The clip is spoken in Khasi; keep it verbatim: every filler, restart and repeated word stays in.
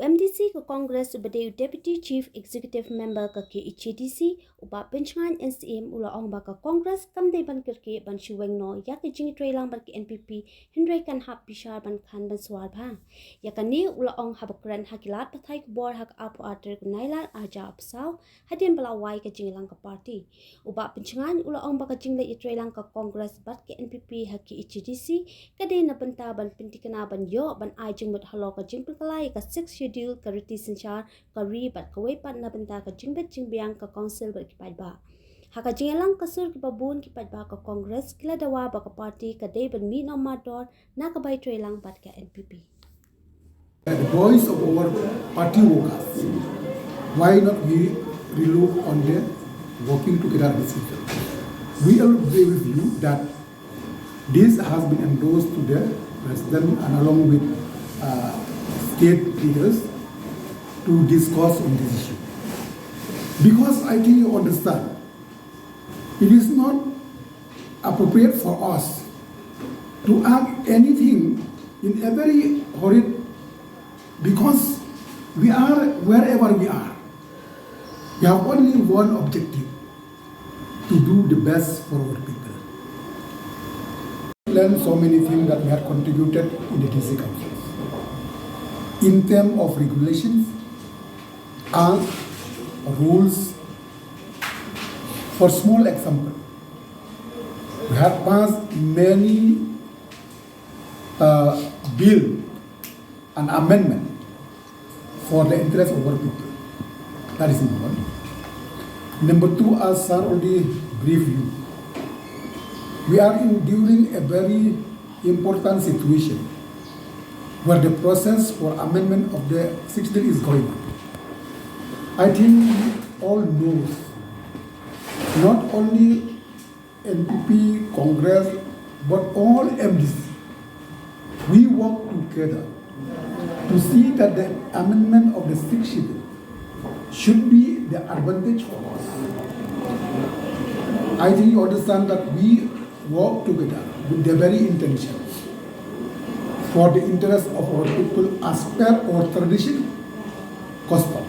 M D C ka Congress uba dei u Deputy Chief Executive Member ka K H A D C, u Bah Pynshngaiñ N Syiem u la ong ba ka Congress kam dei ban kyrkieh ban shu weng noh ïa ka jingïatreilang bad ka N P P, hynrei kan hap bishar ban khan ban swar bha. Ïa kane u la ong haba kren ha ki lad pathai khubor ha ka arphew ar tarik u Nailar arhajar arphew saw, hadien ba la wai ka jingïalang ka party. U Bah Pynshngaiñ u la ong ba ka jingleit ïatreilang ka Congress bad ka N P P ha K H A D C ka dei na bynta ban pynthikna ban ïoh ban ai jingmut halor ka jingpynkylla ïa ka Sixth Schedule, ka riti synshar ka ri bad kawei pat na bynta ka jingbit jingbiang ka Council bad ki paidbah. Ha ka jingïalang ka sur kiba bun ki paidbah ka Congress ki la dawa ba ka party ka dei ban mih noh mardor na ka bai treilang bad ka N P P. The voice of our party workers. Why not we relook on the working together decision? We all agree with you that this has been endorsed to the president and along with uh, state leaders to discuss on this issue. Because I think you understand, it is not appropriate for us to act anything in a very hurried, because we are wherever we are. We have only one objective, to do the best for our people. Learn so many things that we have contributed in the D C councils. In terms of regulations, acts, rules, for small example, we have passed many uh, bill and amendment for the interest of our people. That is number one. Number two, as sir already briefed you, we are in during a very important situation where the process for amendment of the sixth schedule is going on. I think we all know, not only N P P, Congress, but all M D C, we work together to see that the amendment of the sixth schedule should be the advantage for us. I think you understand that we work together with the very intention for the interest of our people as per our tradition, custom.